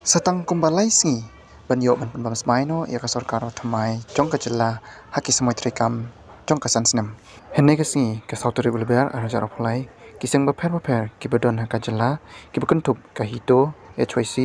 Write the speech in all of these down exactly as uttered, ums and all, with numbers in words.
Sa tang kumba lai sngi ban ïoh ban pynbam smai noh ïa ka sorkar thymmai jong ka jylla ha ki samoi treikam jong ka san snem. Hynne ka sngi ka saw tarik u Lber arhajar arphew lai, ki seng bapher bapher kiba don ha ka jylla kiba kynthup ka HITO, H Y C,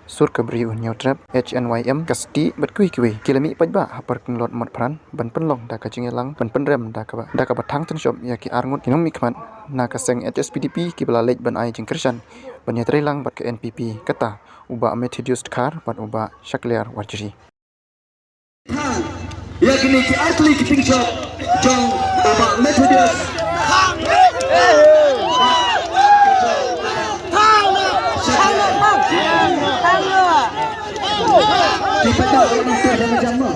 Sur ka Bri U Hynñiewtrep, H N Y M, ka Stieh bad kiwei kiwei ki la mih paidbah ha Parking Lot Motphran ban pynlong da ka jingïalang ban pynrem da kaba, da kaba thang tynshop ïa ki arngut ki nongmihkhmat na ka seng H S P D P kiba la leit ban ai jingkyrshan ban ïatreilang bad ka N P P, kata u Bah Methodius Dkhar bad u Bah Shakliar Warjri. Ïa kine ki artylli ki tyngshop jong u Bah Methodius. Ki pyndonkam ïa ka jam mo.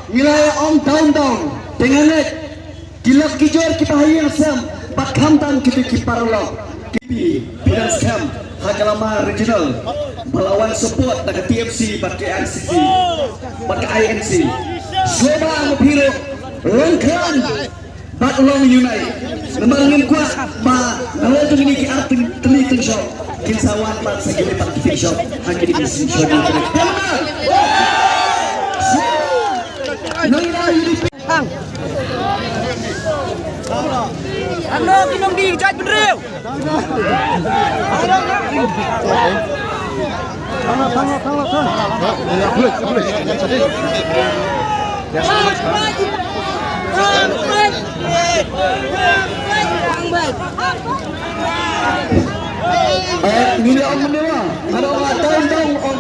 Ngi la ïa ong down down. Te nga ngeit ki lok ki jor kiba ha ïing sem bad khamtam kito ki paralok. Ki pi pyndonkam ha ka lama regional ba la wan support da ka T M C bad ka I N C bad ka I N C. Shuwa ba phi ruh long khlaiñ bad long ïa u nai. Namar ngim kwah ba nalor jong kine ki artylli tyngshop kin sa wan bad sa kine pat ki tyngshop ha kine ki sien shop. Nang ïa u dei. Hang. Hang no ki nongdie jaitbynriew. Eh, ngi la ong mynne, nga la ong down down, ong